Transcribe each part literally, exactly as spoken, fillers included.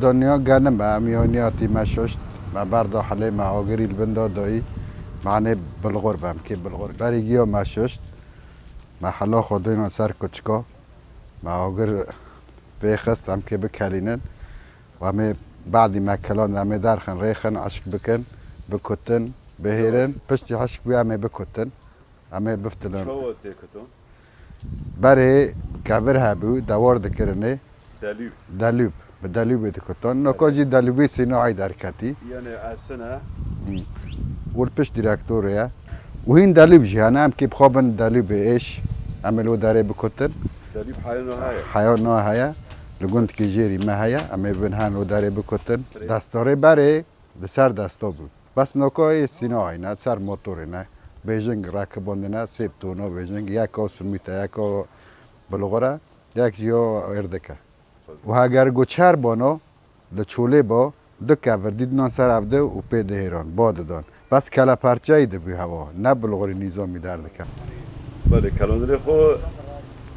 Dinya genim e, em yonî hatî me şuşt, me berda helê me agirî li bin da dayî, me anê bilxur be, em kê bilxur. Berî giya me şuşt, me hela xwe dayna ser kuçika, me agir vê xist, em kê bikelînin. Û em ê badî me kilan, em ê derxin, rêxin, eşk bikin, bikutin, bihêrin. Piştî eşk bû em ê bikutin. Em ê biftilin. Çawa tê kutin? Berê kevir hebû, dewar dikirinê. Delûb. Delûb. Bi delûbê dikutin. Noka jî delûbê sînayî derketî. Yanî esine. Hı. Û li pişt direktorê ye. Û hîn delûb jî hene, em kê bixwe bin delûbê êş. Em ê li wê derê bikutin. Delûb heya niha heye. Heya niha heye. Li gundkê jêrî me heye. Em ê bin hen wê derê bikutin. Destarê berê li ser desta bû. Bes noka yê sînayî ne, ser motorê ne. Bêjing rekibandine, sê tona bêjing, yeka simît e, yeka bilxur e, yek jî ya êrdik e. Û heger go çer bano, li çolê ba, du kevir dîdinan ser ev di û pê dihêran, ba didan. Bes keleperçeyî dibû hewa, ne bilxurî nîzamî derdike. Belê, kelandinê xwe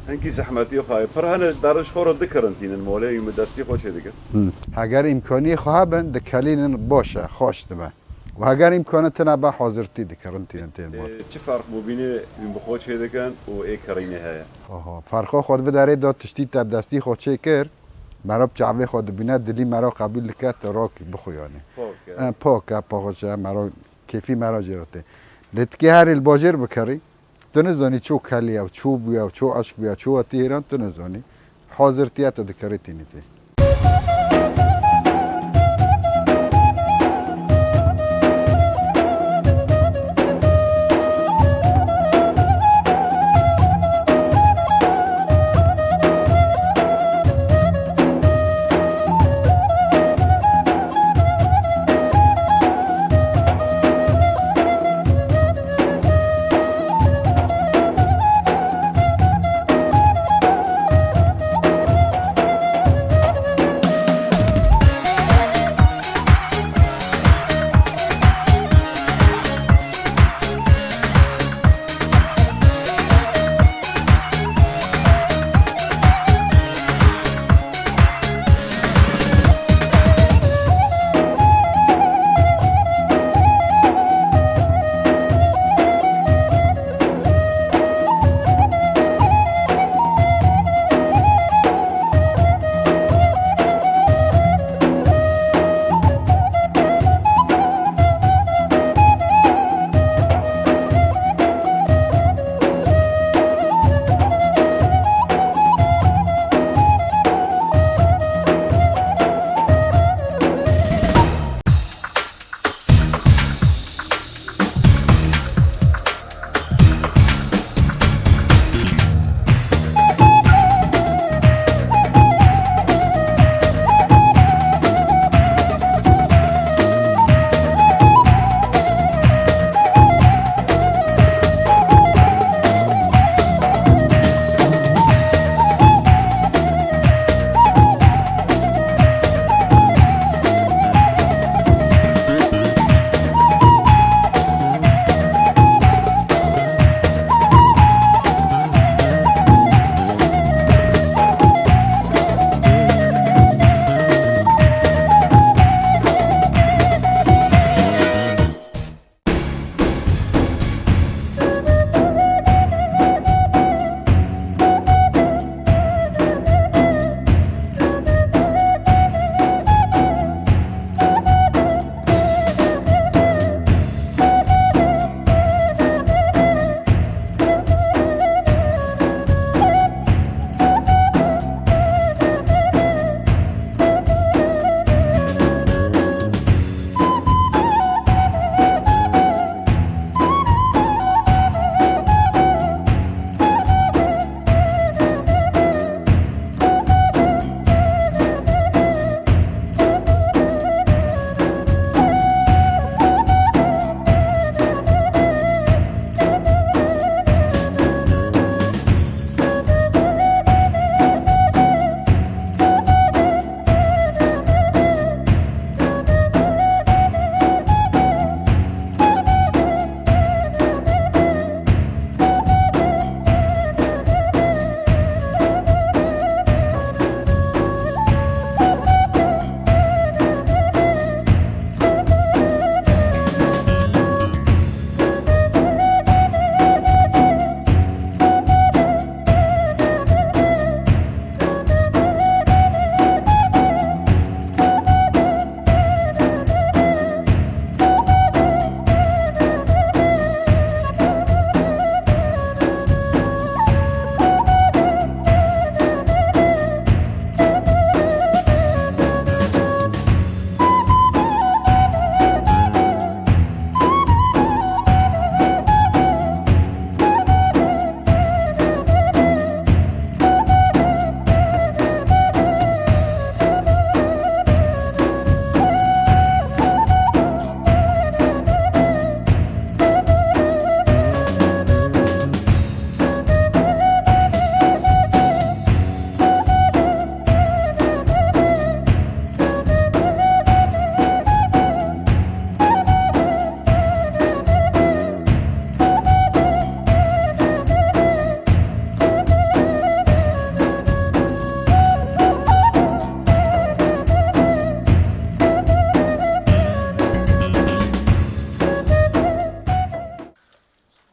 hinkî zehmetî xwe ye. Pir hene deriş xwe re dikirin tînin molê, wî bi destî xwe çê dikin. Hı. Heger îmkaniyê xwe hebin, dikelînin baş e, xweş dibe. Û heger îmkanê tune be, hazirtî dikirin tînin tên mal. Ê, çi ferq bûbînê hûn bi xwe çê dikin û ê kirînê heye? Aha, ferqa xwe di vê derê de tiştî te bi destî xwe çê kir, mero bi çavê xwe dibîne, dilî mero qebûl dike, tu rakî bixuyanî. Pak e. E, pak e, paqij e, mero kêfî mero jê re tê. Lê tikê herî li bajêr bikirî, tu nizanî ço kelî ye, ço bûye, ço eşk bûye, ço hatî hêran, tu nizanî. Hazirtiye tu dikerî tînî tê.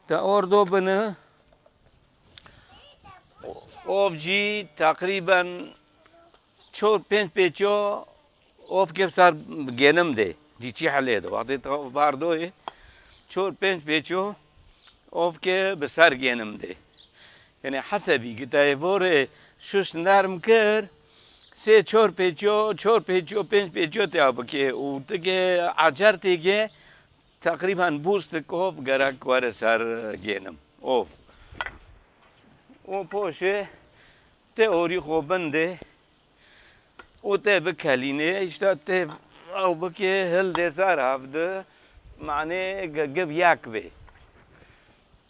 Te ordo bini, ov jî teqrîben çor pênc pêço ov ke sar genim de, dî çi helê de. Wextê te ov bardoyê, çor pênc pêço ov ke bi ser genim de. Yani hesebî ki te vorê şuşt nerm kir, sê çor pêço, çor pêço, pênc pêço te bike û tu ke acer tê ke, teqrîben bûstik ov gerek were ser genim. Ov. Û poşê te orî xwe bindê û te bikelînê, işte te ew bike hildê ser hevdi, manê ge-, gib yek bê.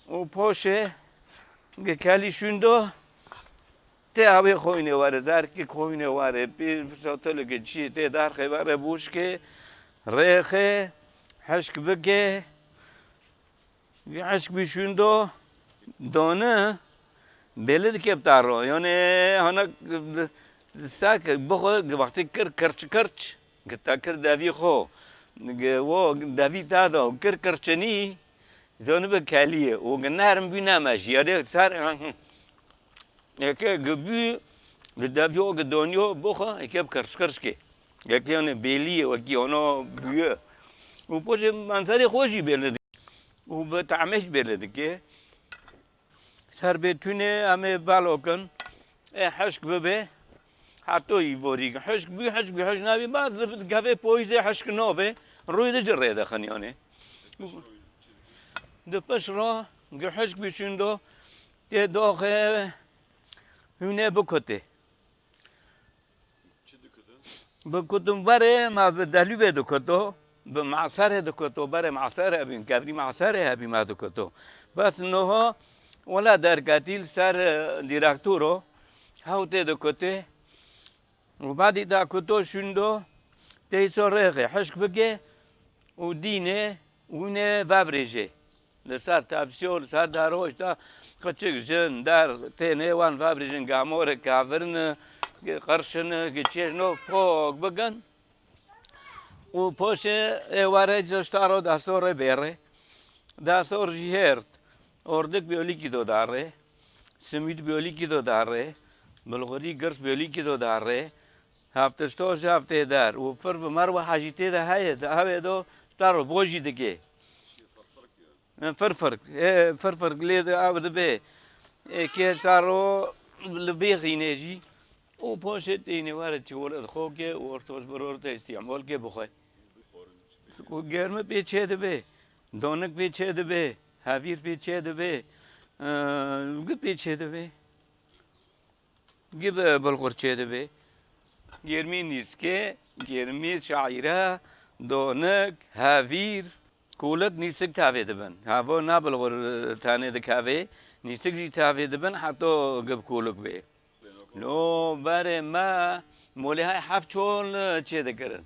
Û poşê ge kelî şûndo, te avê xoyne were, derkik xoyne were, pîr firsatolike çi tê derxê were bûşkê, rêxê, hişk bike, hişk bî şûndo, doni, bêli dike bi taro. Yani hana sak bixwe wextê kir kirç kirç, ki te kir devî xwe, ki wo devî te da kir kirçinî, zoni bi keliyê û ki nerm bî nemejî. Yani ser Eke gibî li devyo gi donyo bixwe, eke bi kirşkirşkê. Eke yani bêliyê wekî ono bûye. Û poşê manzerê xwe jî bêle dike. Û bi tahmê jî bêle dike. Ser bê tune em ê balo kin. E hişk bibe. Hato î borî. Hişk bû, hişk bû, hişk nabî. Ba gavê poyîzê hişk nobe. Rûyê de ji rê de xiniyane. Di piş ro, gi hişk bî şûndo. Tê doxê hûnê bikutê. Bikutin verê ma bi delûvê dikuto, bi maserê dikuto, berê maserê hebîn, kevrî maserê hebî ma dikuto. Bes noho wela derketî li ser, e, dîrektoro, hew tê dikutê. Û badî da ku to şûndo, teyso rêxê hişk bike û dînê wînê vebrêjê. Li ser tepsiyo, li ser daro, işte qiçik jin, der, tênê wan vebrêjin, gamorê kavirin, qirşin, çêjno pok bikin. Û poşê ê were ji ştaro destorê bêrê. Destor jî hêrt. Ordik biyolîkî do darê. Simît biyolîkî do darê. Bilxurî girs biyolîkî do darê. Heftişto ji heftê der. Û fir bi merwe hecî tê de heye. Di hewê do ştaro bojî dike. Firfirk, e, firfirk lê de ew dibe. E, kê ştaro li bêxînê jî. Û poşê tênê were çiwole dixo ke û ortoş biror te îstîmol ke bixwe. Ku germi pê çê dibe, donik pê çê dibe, hevîr pê çê dibe, e, gi pê çê dibe. Gi bi bilxur çê dibe. Germî nîskê, germî şaîre, donik, hevîr, kûlik nîsik tavê dibin. Havo na bilxur tenê dikevê, nîsik jî tavê dibin, heto gi bi kûlik bê. Lo berê me molê hay heft çol çê dikirin.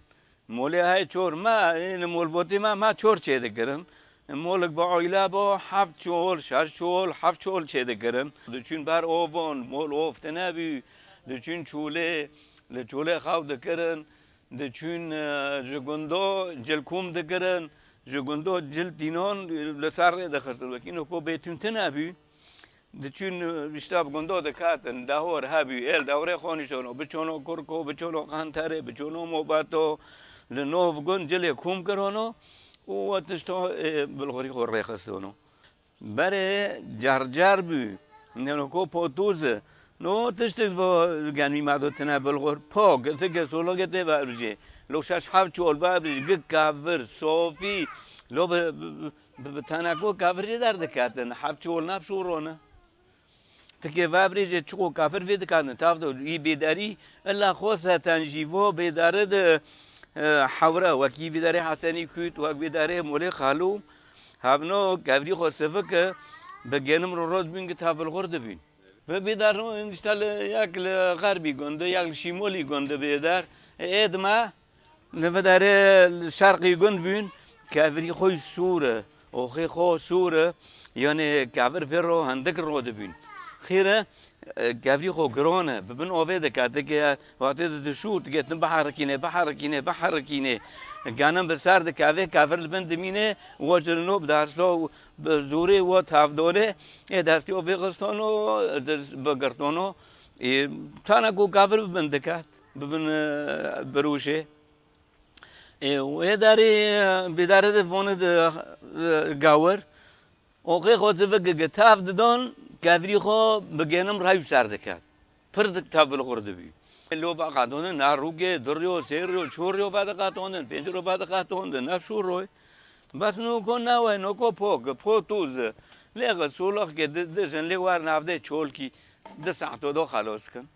Molê hay çor me, ê, li molbotê me, me çor çê dikirin. Molik bi oyle bo, heft çol, şeş çol, heft çol çê dikirin. Diçûn ber ovon, mol ov tine bî. Diçûn çûlê, li çûlê xew dikirin. Diçûn, e, ji gundo cil kûm dikirin. Ji gundo cil tînon, e, li ser rê dixistin. Wekî noko bêtûn tine bî. Diçûn, e, işte bi gundo dikatin, dehor hebû, êl dewrê xwe nîştono, biçono Kurko, biçono Qanterê, biçono Mobato, li nov gund cilê kûm kirono û we tişto, e, bilxurî xwe rêxistono. Berê car car bû, nêno ko potûz e, no tiştik bo genî ma do tine bilxur, pok, tike sologê tê vebrîjê, lo şeş heft çol vebrîj, gik kavir, sofî, lo bi, bi, bi, bi teneko kavir jê derdiketin, heft çol nav şûrone. Tikê vebrêjê çiqo kafir vê dikatin, tav do î bêdarî, illa xo seten jî vo bêdare de, e, hewre, wekî bêdarê Hesenî Kût, wek bêdarê Molê Xalû, hevno kevrî xo sivike, bi genim ro rod bîn ki tav bilxur dibîn. Ve bêdar ro, işte li, yek li xerbî gunde, yek li şîmolî gunde bêdar, e, êdma, Li vê derê li şerqî gund bûn, kevirî xwe sûr e, oxê xwe sûr e, yanê kevir vê ro hindik ro dibûn. Xêr e, e, kevirî xwe giron e, bi bin ovê diketike, wextê di dişû, diketin biherikînê, biherikînê, biherikînê. Ganim bi ser dikeve, kevir li bin dimîne, wo cirino bi derso, bi zorê wo tavdone, ê destî wo vêxistono, bigirtono. Ê, tane ku kevir bi bin diket, bi bin, e, birûşê. Ê, wê derê, e, bi dere de vone de, e, gawir. Oxê xwe zivik gi tav didon, kevirî xwe bi genim rew ser diket. Pir dik tev li xwe dibî. Loba qatondin, na rûkê, du rû, sê rû, çor rû ve diqatondin, pênc rû ve diqatondin, ev şû rû. Bes noko nawe, noko pok, po tûz. Lê xwe solix ke di, dijin lê wer navdê çolkî, di saeto do xelos kin.